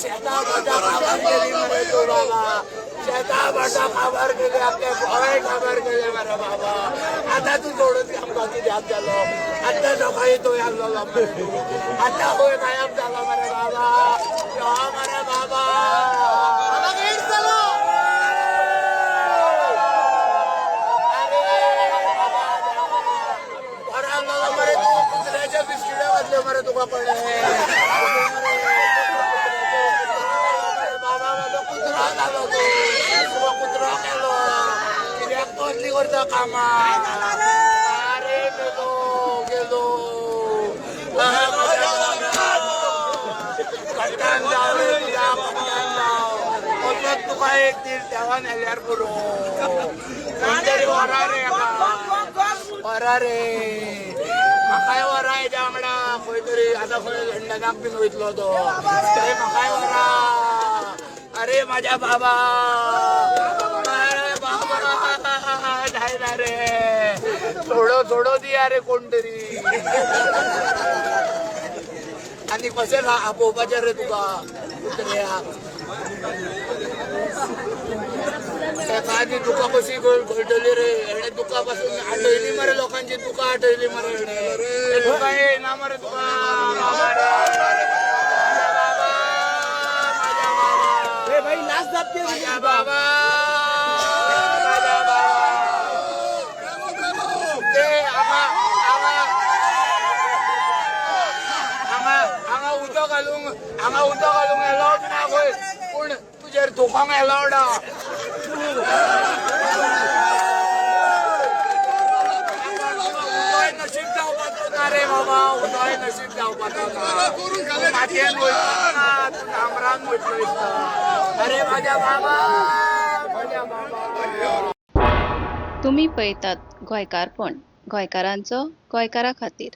शेतां भाटां काबार केली मरे तूं बाबा. शेतां भाटां काबार केली, आपले गोंय काबार केले मरे बाबा. आतां तूं सोडून आमकां कित्याक गेलो? आतां सकाळी तो आसलेलो मरे तूं, आतां खंय गायब जालो मरे बाबा? यो मरे बाबा. अरे बाबा, बरो आसलेलो मरे तूं. कुत्र्याच्या बिस्किट्यो घातल्यो मरे तुका पडे. बाबा म्हजो कुत्रो जालो तूं, तुका कुत्रो केलो. कित्याक तूं असली करता कामां? अरे गेलो गेलो. कंटान जाव रे तुज्या, कंटान जाव. वचत तुका एक दीस देवान व्हेल्यार पुरो. कोण तरी व्हरा रे हाका, व्हरा रे. म्हाकाय व्हरा हेज्या वांगडा खंय तरी. आतां खंय लंडनाक बीन वयतलो तो, थंय म्हाकाय व्हरा. अरे माझ्या बाबा, अरे बाबा, जायना रे. सोडो सोडो दिया रे कोण तरी. आनी कशें आपोवपाचें रे तुका कुत्र्याक? तेका आनी दुकां कशी गळटली रे? हेणे दुकां पासून आटयली मरे, लोकांची दुकां आटयली मरे हेणे. दुकां येना मरे तुका. बाबा रे, बाबा, माझ्या बाबा. माझ्या बाबा, माझ्या बाबा. ते हांगा हांगा हांगा हांगा उदक घालूंक, हांगा उदक घालूंक एलावड ना खंय, पूण तुजेर थुकोंक एलावड आहा. उदय नशीब जावपाचो ना रे बाबा, उदय नशीब जावपाचो ना. तूं मातयेन वयतलो ना, तूं डांबरान वयतलो दिसता. अरे माझ्या बाबा, माझ्या बाबा. तुमी पळयतात गोंयकारपण, गोंयकारांचो गोंयकारा खातीर.